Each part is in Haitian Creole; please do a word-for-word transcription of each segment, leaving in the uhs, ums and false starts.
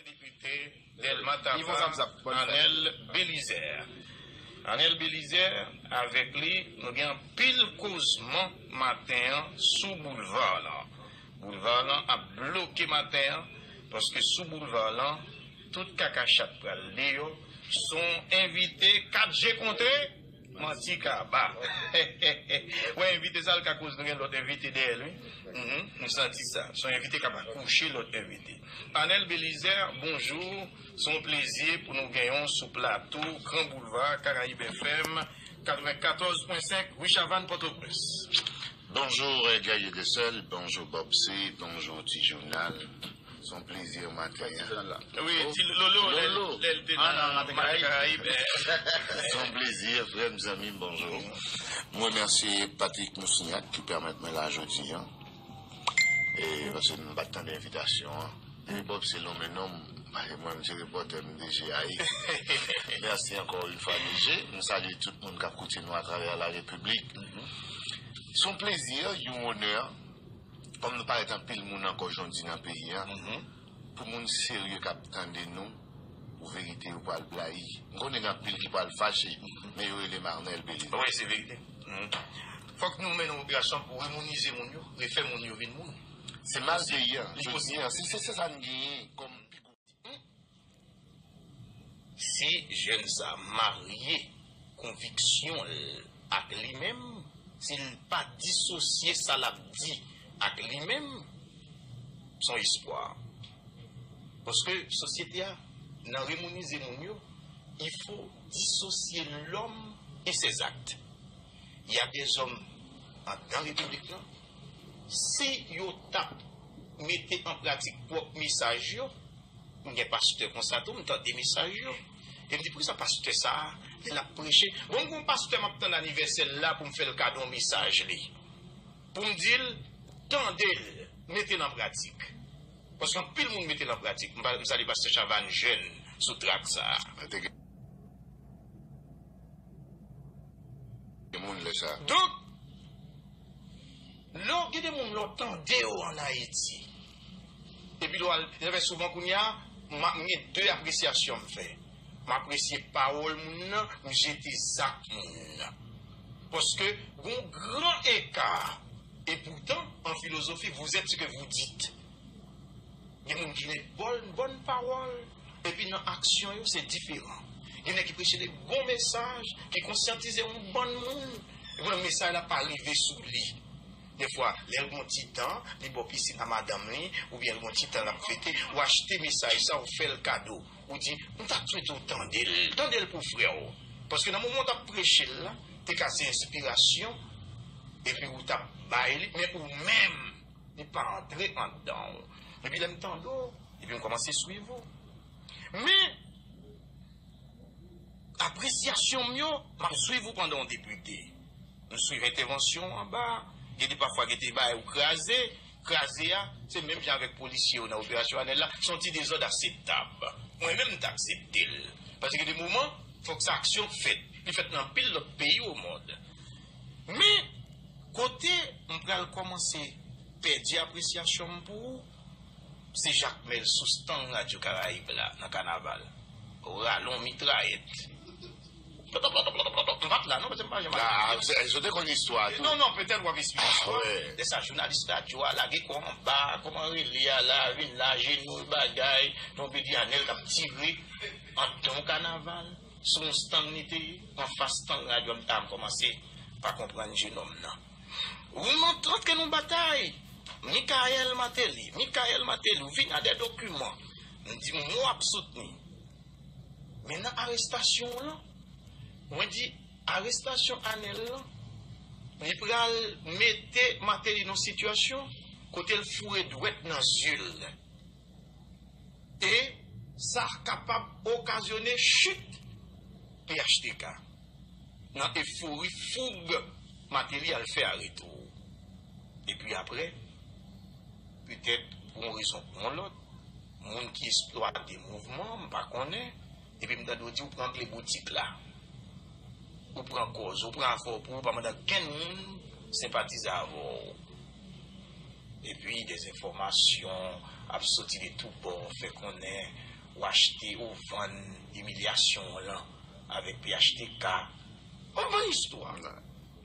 Depite Dèlma Taba, Anèl Belizaire. Anèl Belizaire, avèk li, nou gen anpil kozman maten an sou boulva lan. Boulva lan ap bloke maten an, paske sou boulva lan, tout kaka chat pral deyò. Son envite kat je kontre, manti kaba. Wè, envite sa, l ka koz nou gen lòt envite dèyè l, wi. Mhm, m santi sa. Son envite k ap akouche lòt envite. Anèl Belizaire, bonjou. Se yon plezi pou nou genyen w sou plato Gran Boulva, Karayib F M, katrevenkatòz pwen senk, Rue Chavannes, Pòtoprens. Bonjou, eh, Guerrier de Sel, bonjou, Bob C, bonjou, Ti Jounal. Se yon plezi maten an. Wi, Ti Lolo, lè, lè l te nan Maten Karayib. Se yon plezi, frè m, zanmi m, bonjou. M remèsye Patrick Moussignac ki pèmèt mwen la jodi an. E, paske m pa t tande envitasyon an. Depi Bob se lonmen non m, mwen, m se repòtè, m D J a. Mèsi ankò yon fwa, D J. M salye tout moun k ap koute nou atravè la Repiblik. Se yon plezi, yon onè. Kòm nou parèt anpil moun ankò jodi nan peyi a, pou moun serye k ap tande nou, pou verite yo pral blayi. M konnen gen anpil ki pral fache, men yo rele m Arnel Belizaire. Wi, se verite. Fòk nou mennen yon operasyon pou remounize moun yo, refè moun yo vin moun. Se mal peyi a, jodi a, se, se, se sa n genyen kòm pi gwo. Si jèn sa marye konviksyon l ak li menm, si l pa disosye sa l ap di ak li menm, se yon espwa. Paske sosyete a, nan remounize moun yo, il faut dissocier l'homme et ses actes. Y a des hommes anndan repiblik lan, si yo t ap mete an pratik pwòp mesaj yo, m gen pastè konsa tou, m tande mesaj yo. E m di, poukisa pastè sa a, lè l ap preche, bon, m gen yon pastè m ap tann anivèsè l la pou m fè l kado yon mesaj li. Pou m di l, tande l, mete l an pratik. Paske anpil moun mete l an pratik. M pa, m salye pastè Chavannes Jeune sou trak sa a. Gen moun lè sa. Donk, lè w gen de moun lè w tande yo ann Ayiti, epi lè w al, sa fè souvan kounye a, m a, m gen de apresyasyon m fè. M apresye pawòl moun nan, m jete zak moun nan. Paske gen yon gran eka. Epoutan, an filozofi, vous êtes ce que vous dites. Gen moun ki gen bòn, bòn pawòl, epi nan aksyon yo, se diferan. Gen nèg ki preche de bon mesaj, ki konsyantize yon bann moun, epi mesaj la pa rive sou li. Defwa, lè l gon ti tan, li bò pisin a madanm li, oubyen l gon ti tan l ap fete, ou achte mesaj sa, ou fè l kado. Ou di, m ta swete w tande l, tande l pou frè w. Paske nan moman w t ap preche l la, te ka se enspirasyon, epi ou t ap bay li, men ou menm, li pa antre anndan w. Epi lè m tande w, epi m kòmanse swiv ou. Men, apresyasyon m yo, m ap swiv ou pandan w depite. M swiv entèvansyon w anba, gen de pafwa gen de bagay ou kraze, kraze a, se menm jan avèk polisye yo nan operasyon Anèl la, se yon ti dezòd akseptab. Mwen menm m t aksepte l. Paske gen de moman, fòk sa aksyon fèt. Li fèt nan anpil lòt peyi omonn. Men, kote m pral kòmanse pèdi apresyasyon m pou ou, se Jakmèl sou estàn Radyo Karayib la, nan kanaval. Rale yon mitrayèt. M pa t la, non, paske m pa janm al. Ah, se, se te konn istwa a tou. Non, non, petèt w ap esplike istwa. Ah, wi. Lè sa, jounalis radyo a lage kò anba, kòman rele a la, vin la, jenou, bagay, tonbe di Anèl k ap tire anndan yon kanaval, sou yon estàn li te ye, anfas estàn radyo a, m ta kòmanse pa konprann jenòm nan. Ou m antre nan batay. Michael Martelly, Michael Martelly, ou vini a de dokiman. M di, m w ap soutni. Men nan arestasyon w lan, mwen di, arestasyon Anèl lan, li pral mete Martelly nan sitiyasyon kote l foure dwèt nan zye l. E sa kapab okazyone chit P H T K nan efori foug Martelly al fè a retou. Epi apre, petèt pou yon rezon pou yon lòt, moun ki eksplwate mouvman, m pa konnen, epi m tande w di w pran kle boutik la. Ou pran kòz, ou pran afè w pou ou, pa mande okenn moun senpatize avè w. Epi, de enfòmasyon, Ap soti de tout bò, fè konnen ou achte, ou vann imilyasyon w lan avèk P H T K. Ou vann istwa.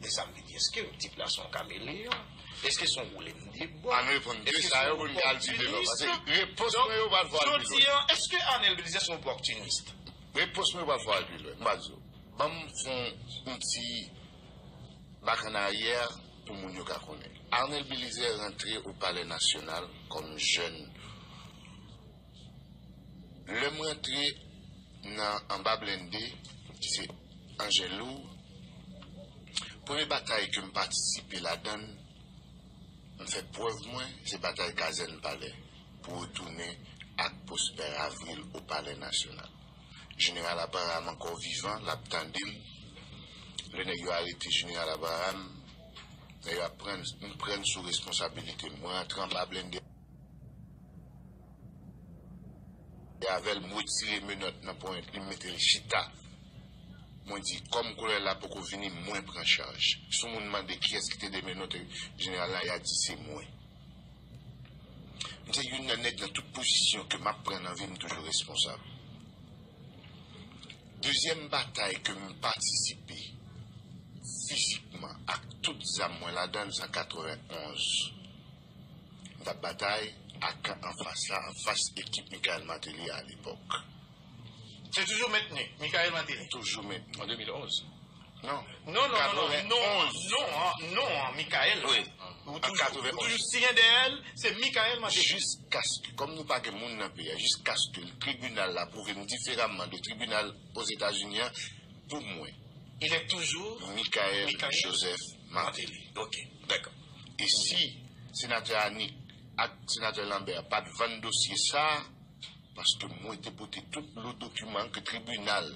Men sa m vle di, èske tip la se yon kameleyon? Èske se yon woule m de bò? Ann reponn de sa yo pou n ka al pi devan. Paske repons mwen yo pral fè w al pi lwen. Jodi a, èske Arnel Belizaire se yon opòtinis? Repons mwen yo pral fè w al pi lwen. M pral di w. Ban m fè yon ti bak an aryè pou moun yo ka konnen. Arnel Belizaire rantre o Palè Nasyonal kòm jèn. Lè m rantre nan anba blende, ki se anjen lou, premye batay ke m patisipe ladan l, m fè prèv mwen, se batay Kazèn Palè pou retounen ak Prosper Avril o Palè Nasyonal. Jeneral Abraham ankò vivan, l ap tande m. Lè nèg yo arete Jeneral Abraham, nèg yo ap pran, m pran sou responsabilite m. Mwen rantre anba blende avè l, m retire menòt nan ponyèt li, m mete l chita. Mwen di, kòm kolonèl la poko vini, mwen pran chaj. Si yon moun mande kiyès ki te demenote jeneral la, y a di se mwen. M se youn nan nèg nan tout pozisyon ke m ap pran nan vi m, m toujou responsab. Dezyèm batay ke m patisipe fizikman ak tout zam mwen ladan l, se an katrevenn onz. M t ap batay a kan anfas la, anfas ekip Michael Martelly a alepòk. Se toujou mentni Michael Martelly. Toujou mentni. An de mil onz. Non. Non, non, non, non, non, non, an, non, an, Michael. Wi. Ou toujou, ou toujou siyen dèyè l, se Michael Martelly. Jiskaske, kòm nou pa gen moun nan peyi a, jiskaske tribinal la pwouve m diferaman de tribinal Ozetazini an, pou mwen, il est toujours Michael Joseph Martelly. Ok, dakò. E si senatè Annick ak senatè Lambert pa t vann dosye sa a, paske mwen te pote tout lo dokiman ke tribinal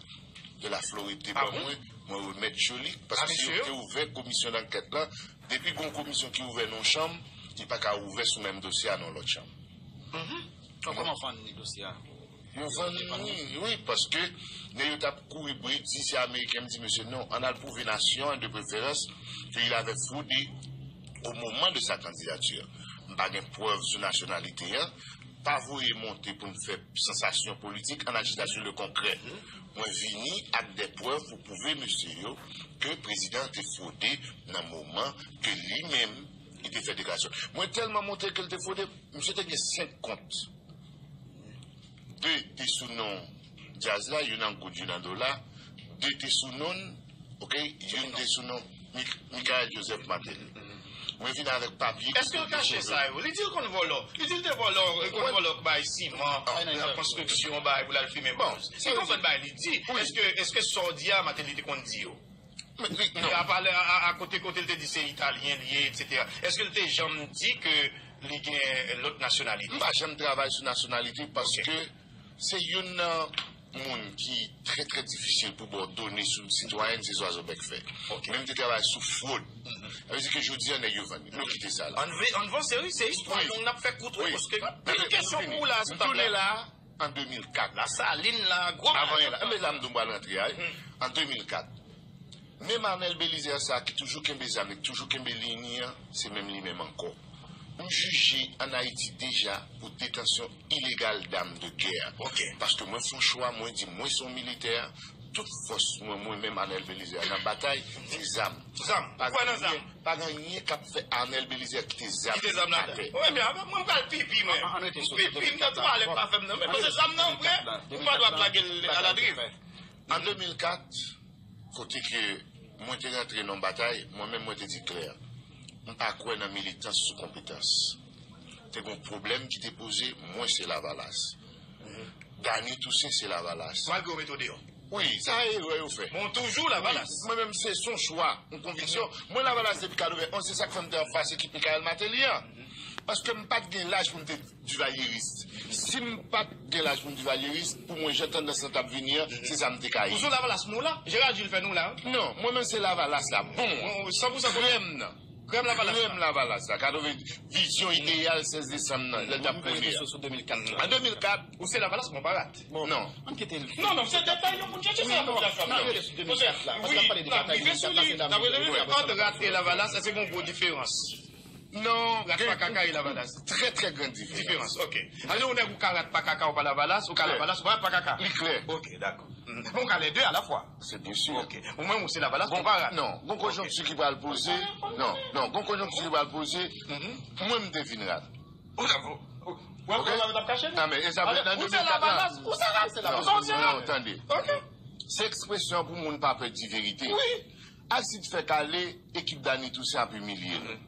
de la Floride te ban mwen, mwen remèt Joly, paske se yo ki te ouvè komisyon dankèt la. Depi gon komisyon ki ouvè nan yon chanm, li pa ka ouvè sou menm dosye a nan lòt chanm. Kòman vann li dosye a? Yo vann li, wi, paske nèg yo t ap kouri bri, di se Ameriken, m di, mesye, non, ann al pwouve nasyon an de preferans ke il avait fraudé au moment de sa candidature. M pa gen prèv sou nasyonalite an, pa voye monte pou n fè sansasyon politik, ann al chita sou le konkrè. Mwen vini ak de prèv pou pwouve mesye yo ke prezidan an te fwode nan moman ke li menm, li te fè deklarasyon. Mwen tèlman montre ke l te fwode, misye te gen senk kont. De te sou non djaz la, youn an goud, youn an dola. De te sou non l, ok, youn te sou non Mik-, Michael Joseph Martelly. Mwen vin avèk papye. Èske l kache sa yo? Li di l konn vòlò. Li di l te vòlò, li konn vòlò k bay siman, nan konstriksyon, bay pou l al fimen bòz. Se konn bagay li di. Èske, èske sa w di a, Martelly te konn di yo? Men, li, non. A pale a, a, a kote, kote l te di se italyen li ye, etsetera. Èske l te janm di ke li gen lòt nasyonalite? M pa janm travay sou nasyonalite paske se youn nan moun ki trè, trè difisil pou ba w done sou sitwayèn, se Zwazo Bèk Fè. Men m te travay sou fwod. Sa vle di ke jodi a, nèg yo vann li. Nou kite sa la. Ann ve-, ann vanse, wi, se istwa long n ap fè kout, wi, paske gen anpil kesyon pou w la, m tounen la. An de mil kat. Lasalin la, gwo bagay. Avan yè la, men la m di w m pral rantre a, wi. An de mil kat, menm Arnel Belizaire sa a ki toujou kenbe zam li, ki toujou kenbe liy li an, se menm li menm ankò. M jije ann Ayiti deja pou detansyon ilegal dam de gè. Ok. Paske mwen fè yon chwa, mwen di mwen se yon militè, tout fòs mwen, mwen menm Arnel Belizaire nan batay, se zam. Zam. Ou kwè nan zam? Pa gen anyen k ap fè Arnel Belizaire kite zam atè. Kite zam la atè. Wi, men mwen pral pipi, mwen. Pipi, m nan twalèt pa fè m nan men. Paske zam nan vre, ou pa dwe ap lage l aladriv. An de mil kat, kote ke mwen te rantre nan batay, mwen menm mwen te di klè, m pa kwè nan militans sou konpetans. Te gen yon pwoblèm ki te poze, mwen se Lavalas. Dany Toussaint se Lavalas. Malgre yo mete w deyò. Wi, sa erè yo fè. Bon, toujou Lavalas. Wi, mwen menm se, se yon chwa, yon konviksyon. Mwen Lavalas depi katrevenn onz, se sa k fè m te anfas ekip Michael Martelly an. Paske m pa t gen laj pou m te divalyeris. Si m pa t gen laj pou m divalyeris, pou mwen, jan tandans lan t ap vini an, se sa m te ka ye. Ou se yon Lavalas nou la? Gérard Gilles fè nou la, wi. Non, mwen menm se Lavalas la. Bon, san pou san krèm nan. Krèm Lavalas la. Krèm Lavalas la. Katreven, vizyon ideyal sèz desanm nan, lè l t ap premye a. Sou, sou de mil kat la. An de mil kat. Ou se Lavalas, mwen pa rat. Non. Ann kite l. Non, non, se detay nou pou n chèche, se la popilasyon ap tande. Paske n ap pale de batay de mil kat la, se dam yo. Ant rat e Lavalas, èske gen yon gwo diferans? Non, rat pa kaka e lavalas. Très, très grande différence. Diferans, ok. Alò, ou nèg ou ka rat pa kaka ou pa lavalas, ou ka lavalas ou pa rat pa kaka. Li klè. Ok, dakò. Mhm. Bon, ou ka les deux à la fois. C'est bien sûr. Ok. Ou menm ou se lavalas, ou pa rat. Non, gon konjonkti ki pral poze. Non, non, gon konjonkti ki pral poze. Mwen, m te vin rat. Ou ta vo. Ou ap ap ap kache nou? Ah, men, e sa fèt nan de mil kat la. Ou se lavalas, ou se rat. Non, non, tande. Ok. Se ekspresyon pou moun pa pè di verite. Wi. Asid fè kale, ekip Dany Toussaint ap imilye nou.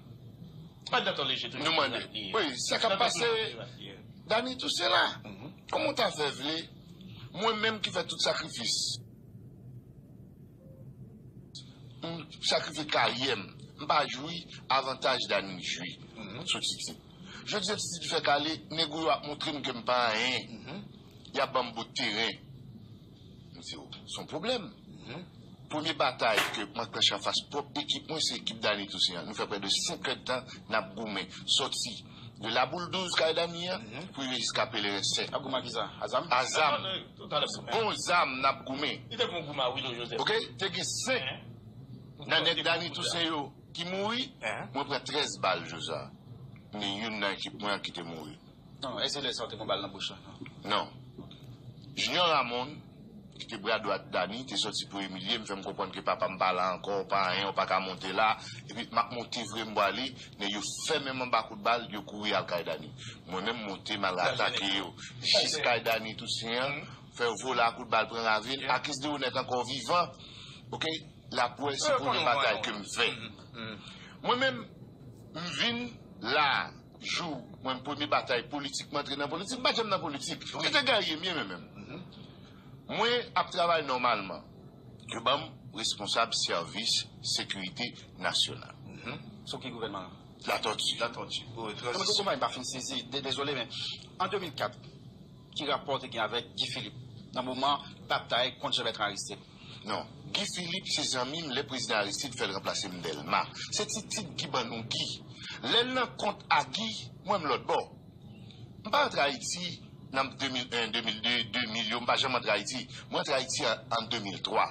Pandan ton leje tou. Nou mande. Wi, sa k ap pase Dany Toussaint la. Kòman w ta fè vle? Mwen menm ki fè tout sakrifis. M sakrifye karyè m. M pa jwi avantaj Dany jwi sou Titid. Jodi a Titid fè kale, nèg ou yo ap montre m ke m pa anyen. Y ap ban m bout teren. M di, "Oh, se yon pwoblèm." Premye batay ke m anklanche anfas pwòp ekip mwen, se ekip Dany Toussaint an. Nou fè prè de senk èdtan n ap goumen. Sòti de Laboul douz kay Dany an, pou rive jiska Pelerin sèt. Ap goumen ak kisa? A zam? A zam. Bon zam n ap goumen. Li te bon goumen a Willo Joseph. Ok? Te gen senk nan nèg Dany Toussaint yo ki mouri. Mwen pran trèz bal jou sa. Men youn nan ekip mwen an ki te mouri. Non, èske lè sa w te pran bal nan bouch la? Non. Junior Ramon, ki te bra dwat Dany, te sòti pou imilye m, fè m konprann ke papa m pa la ankò, pa anyen, ou pa ka monte la. Epi m ap monte vre, m pwale, men yo fèmen m anba kout bal, yo kouri al kay Dany. Mwen menm, m monte, m al atake yo. Jis kay Dany Toussaint an, fè yo vole a kout bal, pran ravin. Akis de onèt ankò vivan. Ok? L ap wè se premye batay ke m fè. Mwen menm, m vin la, jou mwen premye batay politik, m antre nan politik, m pa t janm nan politik. Mwen te gaye m ye, men menm. Mwen ap travay nòmalman. Yo ban m responsab sèvis sekirite nasyonal. Sou ki gouvènman? Latòti. Latòti. Wi, tranzisyon. Kòman m pa fin sezi, de-, dezole, men an de mil kat, ki rapò w te gen avèk Guy Philippe nan moman batay kont Jean Bertrand Aristide? Non, Guy Philippe se zanmi m lè prezidan Aristide fè l ranplase m Dèlma. Se Titid ki ban nou Guy. Lè l nan kont a Guy, mwen m lòt bò. M pa rantre Ayiti nan de mil en, de mil de, de mil yo, m pa janm antre Ayiti. Mwen antre Ayiti an, an de mil twa.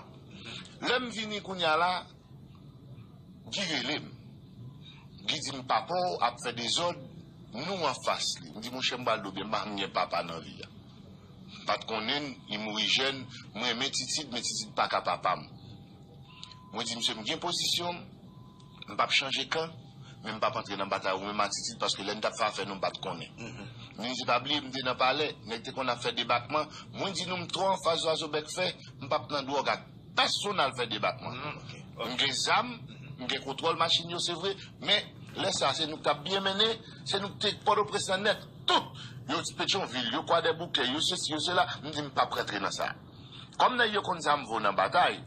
Lè m vini kounye a la, Guy rele m. Guy di m, "Papa w ap fè dezòd, nou anfas li." M di, "Monchè, m pral di w byen, m pa janm gen papa nan vi a. M pa t konnen l, li mouri jèn, m renmen Titid, men Titid pa ka papa m." Mwen di, "Mesye, m gen pozisyon m, m p ap chanje kan, men m p ap antre nan batay ou menm ak Titid, paske lè n t ap fè afè nou, m pa t konnen." Men se pa bliye, m te nan palè, nèg te konn ap fè debakman, mwen di nou, "M twò anfas zwazo bèk fè, m p ap nan dwòg ak pèsonn al fè debakman." M gen zam, m gen kontwòl machin yo, se vre, men lè sa a, se nou k t ap byen mennen, se nou k te Pòtoprens lan nèt, tout. Yo Petyonvil, yo Kwadèboukè, yo sesi, yo sela, m di m p ap rantre nan sa. Kòm nèg yo konn sa m vo nan batay,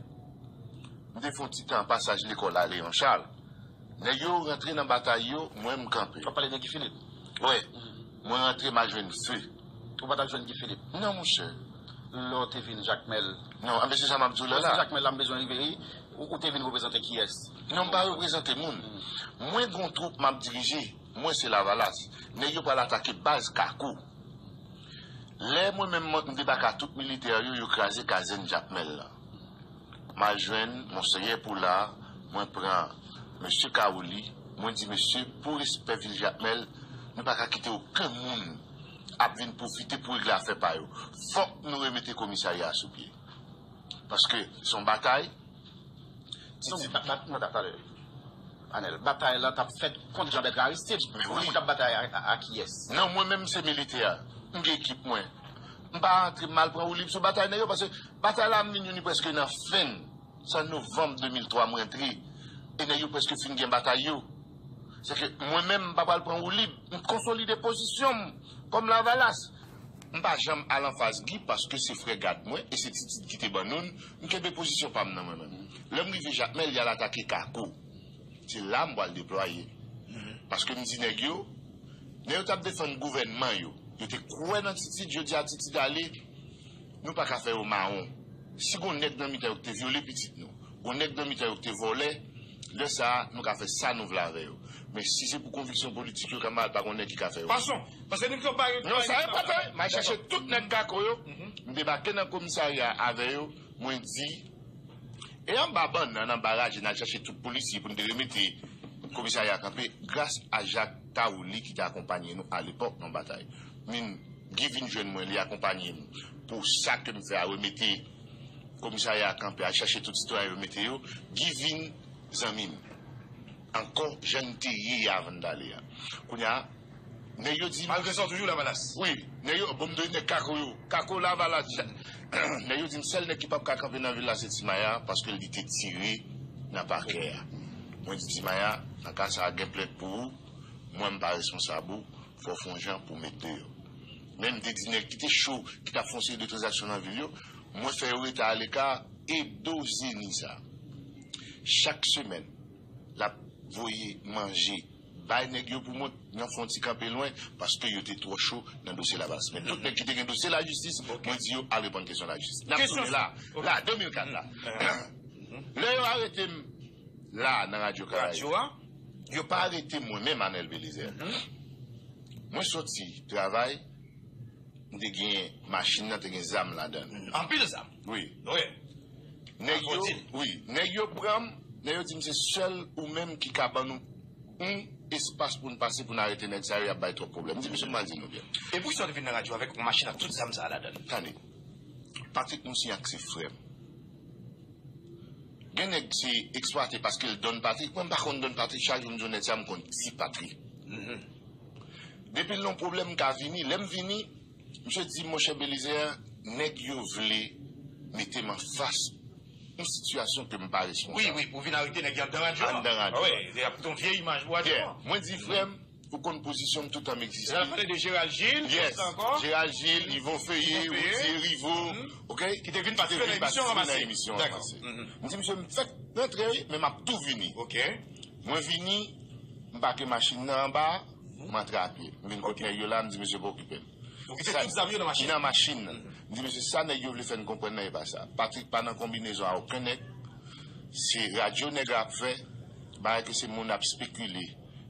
m te fè yon ti tan pasaj lekòl a Léon Charles. Nèg yo rantre nan batay yo, mwen m kanpe. W ap pale de Guy Philippe? Wi. Mwen rantre, m al jwenn Fe. Ou pa t al jwenn Guy Philippe? Non, monchè. Lè w te vin Jakmèl. Non, anben se sa m ap di w la. Lè w la. Jakmèl la, m bezwen rive, ou, ou te vin reprezante kiyès? Non, m pa reprezante moun. Mwen gen yon twoup m ap dirije. Mwen se Lavalas. Nèg yo pral atake baz Kakou. Lè mwen menm m debake ak tout militè yo, yo kraze kazèn Jakmèl la. M al jwenn Monseyè Poulard, mwen pran Mesye Caroli, mwen di, "Mesye, pou respè vil Jakmèl, nou pa ka kite okenn moun ap vin pwofite pou regle afè pa yo. Fòk nou remete komisarya a sou pye." Paske se yon batay. Non, Titid. Ba-, ba-, non, ta pale. Anèl, batay la t ap fèt kont Jean Bertrand Aristide. Men wi. Ou t ap batay a, a, a kiyès? Non, mwen menm se militè a. M gen ekip mwen. M pa antre m al pran woulib sou batay nèg yo, paske batay la m vin jwenn li prèske nan fen l. Se an novanm de mil twa m rantre. E nèg yo prèske fin gen batay yo. Se ke mwen menm, m pa pral pran woulib. M konsolide pozisyon m kòm Lavalas. M pa janm al anfas Guy paske se frè gad mwen e se Titid ki te ban nou l. M kenbe pozisyon pa m nan mwen menm. Lè m rive Jakmèl, y al atake Kako. Se la m pral deplwaye. Paske m di nèg yo, nèg yo t ap defann gouvènman yo. Yo te kwè nan Titid, jodi a Titid ale, nou pa ka fè yo mawon. Si gon nèg nan mitan yo ki te vyole pitit nou, gon nèg nan mitan yo ki te vòlè, lè sa a, nou ka fè sa nou vle avè yo. Men si se pou konviksyon politik yo, kanmarad, pa gon nèg ki ka fè yo. Fason, paske nou fè pa yo. Non, sa enpòtan. M al chache tout nèg Kako yo, m debake nan komisarya avè yo, mwen di, e anba bannann, anba raje, n al chache tout polisye pou n te remete Komisarya a kanpe gras a Jak Tawouli ki te akonpanye nou alepòk nan batay. Min, Guy vin jwenn mwen, li akonpanye m pou sa ke m fè a, remete komisarya a kanpe, al chache tout sitwayen yo, mete yo. Guy vin zanmi m ankò, jan n te ye avan n t ale a. Kounye a, nèg yo di m. Malgre sa, w toujou Lavalas. Wi, nèg yo, bon, m te nèg Kako yo. Kako Lavalas. Nèg yo di m sèl nèg ki p ap ka kanpe nan vil la se Ti Maya, paske li te tire nan pakè a. Mwen di Ti Maya, nan ka sa a gen plent pou ou, mwen m pa responsab ou, fò w fè yon jan pou w met deyò. Men m te di nèg ki te cho, ki t ap fè yon seri de tranzaksyon nan vil yo, mwen fè yo rete aleka, Edo Zeni sa. Chak semèn, l ap voye manje bay nèg yo pou mwen, nan fè yon ti kanpe lwen, paske yo te twò cho nan dosye Lavalas. Men tout nèg ki te gen dosye lajistis, mwen di yo al reponn kesyon lajistis. N ap tounen la, la, de mil kat la. Lè yo arete m la, nan Radyo Karayib, yo pa arete mwen menm, Anèl Belizaire. Mwen soti travay, m te gen machin nan, te gen zam ladan l. Anpil zam. Wi. Wi. Nèg yo, wi, nèg yo pran m, nèg yo di m se sèl ou menm ki ka ban nou yon espas pou n pase, pou n arete nèg sa yo, y ap bay twòp pwoblèm. M di, mesye, m pral di nou byen. E poukisa w te vin nan radyo avèk yon machin ak tout zam sa a ladan l? Tande, Patrick Moussignac se frè m. Gen nèg se eksplwate paske l Don Patrick. Mwen, m pa konn Don Patrick, chak jou m di w nèg sa, m konn Ti Patrick. Depi l nan pwoblèm, m ka vini. Lè m vini, misye di, monchè Belizaire, nèg yo vle mete m anfas yon sitiyasyon ke m pa responsab. Wi, wi, pou vin arete nèg yo anndan radyo a. Anndan radyo a. Wi, se ap yon vye imaj pou radyo a. Mwen di, frè m, ou konn pozisyon m toutan m egziste. Lè n ap pale de Gérald Gilles, yes, ankò? Gérald Gilles, Yvon Feuillé, Yvon Feuillé. Routier Rivo, ok? Ki te vin patisipe nan emisyon Ranmase. Dakò. M di, misye, m fèk rantre, wi, men m ap tou vini. Ok. Mwen vini, m pake machin nan anba, m antre a pye. M vin kot nèg yo la, m di, mesye, pa okipe m. Ou kite tout zam yo nan machin? Nan machin nan. M di, mesye, sa nèg yo vle fè n konprann nan, e pa sa. Patrick pa nan konbinezon a okenn nèg. Se radyo nèg la ap fè. Bagay ke se moun ap spekile.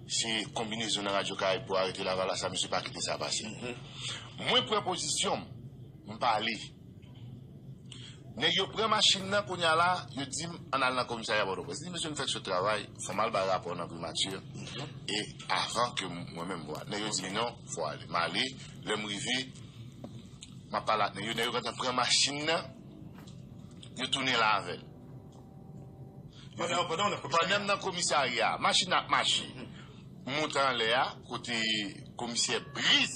Se konbinezon nan Radyo Karayib pou arete Lavalas la, misye pa kite sa pase. Mwen pran pozisyon m, m pale. Nèg yo pran machin nan, kounye a la, yo di m ann al nan komisarya Pòtoprens. M di, mesye, m fèk sot travay, fò m al bay rapò nan primati, e avan ke mwen menm m va. Nèg yo di m non, fò w ale. M ale, lè m rive, m ap pale ak nèg yo, nèg yo gentan pran machin nan, yo tounen la avè l. Pandan, pandan w nan komisarya. Pandan m nan komisarya, machin ap mache. M monte anlè a, kote komisè Briz,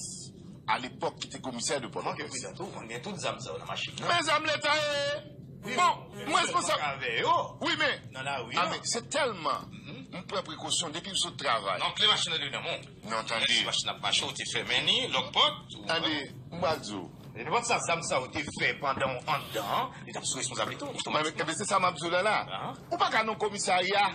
alepòk, ki te komisè de Pòtoprens. Manke pridan tou, konn gen tout zam sa yo nan machin nan. Men zam leta ye! Bon, m responsab. Wi, men, nan lari a, men se tèlman m pran prekosyon depi m sot travay. Donk, lè machin nan te nan men w, non, tande. Lè machin ap mache, ou te fèmen li, lòk pòt, ou... Tande, m pral di w. E nenpòt sa zam sa yo te fè pandan w anndan an, li t ap sou responsablite w. Mwen, men, men se sa m ap di w la la. Ou pa ka nan komisarya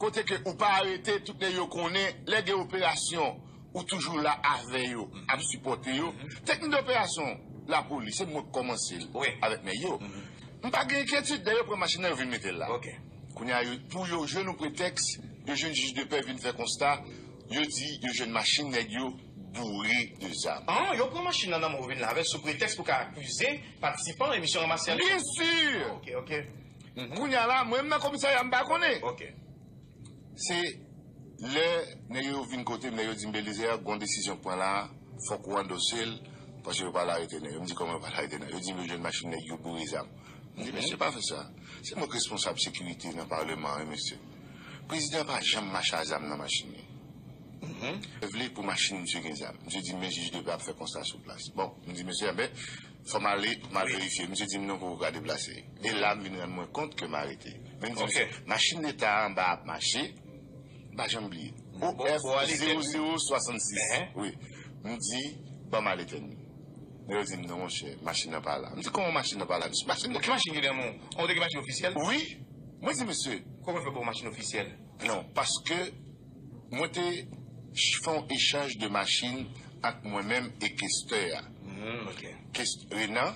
kote ke ou pa arete, tout nèg yo konnen, lè gen operasyon, ou toujou la avè yo, ap sipòte yo. Teknik de operasyon lapolis, se mwen k kòmanse l avèk nèg yo. M pa gen enkyetid, nèg yo pran machin nan, yo vin mete l la. Kounye a, yo, pou yo jwenn yon pretèks, yo jwenn jij de pè vin fè konsta, yo di yo jwenn machin nèg yo boure de zam. An, yo pran machin nan nan men w, vin la avè l sou pretèks pou ka akize patisipan emisyon Ranmase a. Byen si! Ok, ok. Kounye a la, mwen menm nan komisarya, m pa konnen. Ok. Se lè nèg yo vin kote m, nèg yo di m, Belizaire, gon desizyon k pran la, fòk ou andose l, paske yo pral arete nèg yo. M di, kòman yo pral arete nèg yo? Yo di m yo jwenn machin nèg yo boure zam. M di, mesye, pa fè sa. Se mwen k responsab sekirite nan palman an, wi, mesye. Prezidan pa janm mache a zam nan machin li. Mwen vle pou machin misye gen zam. Misye di m, men jij de pè ap fè konsta sou plas. Bon, m di, mesye, enben, fò m ale, m al verifye. Misye di m, non, poko ka deplase. E la, m vin rann mwen kont ke m arete. Men m di, mesye, machin leta a anba ap mache, m pa janm bliye. O F zewo zewo swasannsis. Wi. M di, ban m al etenn li. Men yo di m, non, monchè, machin nan pa la. M di, kòman machin nan pa la, mesye? Machin nan... Ki machin ki nan men w? Ou te gen machin ofisyèl? Wi. Mwen di, mesye. Kòman fè ba w machin ofisyèl? Non, paske mwen te ch-, fè yon echanj de machin ak mwen menm e kestè a. Mm, ok. Kest-, Renan,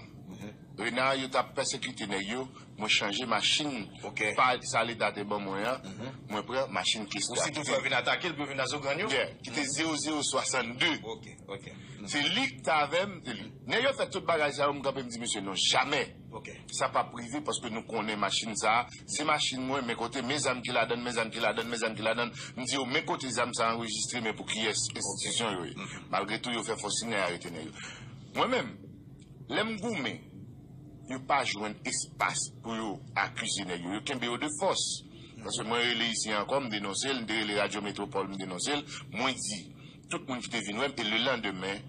Rena, yo t ap pèsekite nèg yo, mwen chanje machin. Ok. Pa sa Leta te ban mwen an, mwen pran machin Ou Cessna. Si toutfwa vin atake l, pou yo vin nan zogrann yo? Yeah, ki te zewo zewo swasannde. Ok, ok. Se li ki t avè m, se li. Nèg yo fè tout bagay sa yo, m kanpe, m di, "Mesye, non, jamè." Ok. Sa p ap rive, paske nou konnen machin sa a, se machin mwen, men kote, men zam ki ladann, men zam ki ladann, men zam ki ladann. M di yo, "Men kote zam sa a anrejistre, men pou kiyès enstitisyon yo ye." Malgre tou, yo fè fòs timoun arete nèg yo. Mwen menm, lè m goumen, yo pa jwenn espas pou yo akize nèg yo. Yo kenbe yo de fòs. Paske mwen rele isi ankò, m denonse l, m te rele Radyo Metwopòl, m denonse l. Mwen di, tout moun ki te vin wè m, e lelandemen,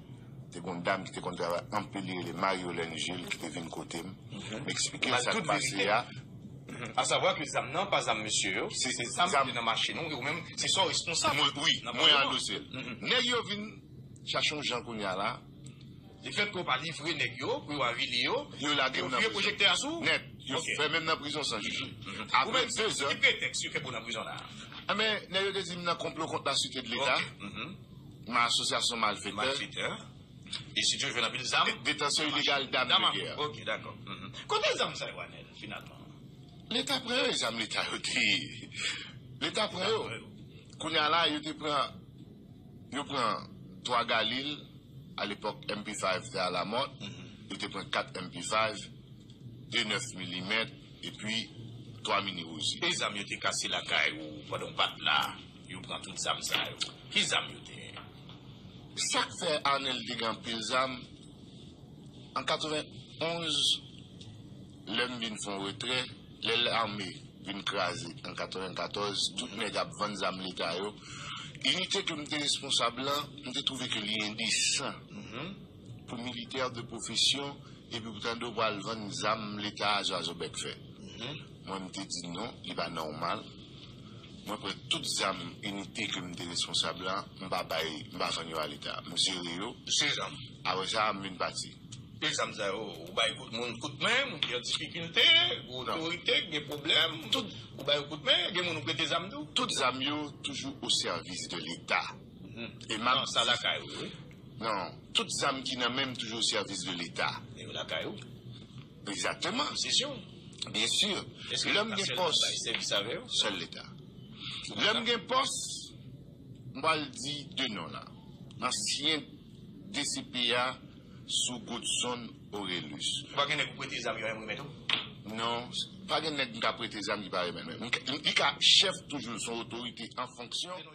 te gen yon dam ki te konn travay anpil, li rele Marie Yolène Gilles, ki te vin kote m. M eksplike l sa k pase a. Asavwa ke zam nan pa zam mesye yo, se zam ki te nan machin ou, e ou menm, se sa w responsab. Mwen, wi, mwen andose l. Nèg yo vin chache yon jan kounye a la. Lefètke w pa livre nèg yo, pou yo avili yo, yo lage w nan prizon. Yo vire pwojektè a sou ou? Nèt. Yo fèmen m nan prizon san jij. Apre de zan. Ki pretèks yo fè pou w nan prizon la? Enben, nèg yo te di m nan konplo kont la sirete de Leta. Nan asosyasyon malfektè. Malfektè. E si yo jwenn anpil zam? Detansyon ilegal dam de gè. Ok, dakò. Kote zam sa yo, Anèl, finalman? Leta pran yo, e zam Leta yo te ye. Leta pran yo. Kounye a la, yo te pran, yo pran twa Galil, alepòk M P five te alamòd, yo te pran kat M P five, de nèf milimèt, epi twa mini Uzi. E zam yo te kase lakay ou pandan w pa t la, yo pran tout zam sa yo. Ki zam yo te ye? Sa k fè Anèl te gen anpil zam, an katrevenn onz, lè m vin fè yon retrè, lè lame vin kraze an katrevenn katòz, tout nèg ap vann zam Leta yo. Inite ke m te responsab lan, m te twouve ke li endesan pou militè de pwofesyon, epi pou tande w pral vann zam Leta a, zwazo bèk fè. Mwen, m te di non, li pa nòmal. Mwen pran tout zam inite ke m te responsab lan, m pa bay, m pa vann yo a Leta. M sere yo. Se zam. Apre sa, m vin pati. E zam sa yo, ou bay kout moun kout men, moun ki an difikilte, gen otorite, gen pwoblèm, tout, ou bay yo kout men, gen moun ou prete zam tou? Tout zam yo toujou o sèvis de Leta. E m ap Non, sa lakay ou, wi. Non, tout zam ki nan men m toujou o sèvis de Leta. E yo lakay ou? Egzakteman. Posesyon. Byen si. Lè m gen pòs, sèvis avè yo? Sèl Leta. Lè m gen pòs, m pral di de non la. Ansyen D C P a sou Godson Orelus. Ou pa gen nèg ou prete zam yo, menm remèt ou? Non, pa gen nèg m ka prete zam ki pa remèt mwen. M ka- Li ka chèf toujou, se yon otorite an fonksyon.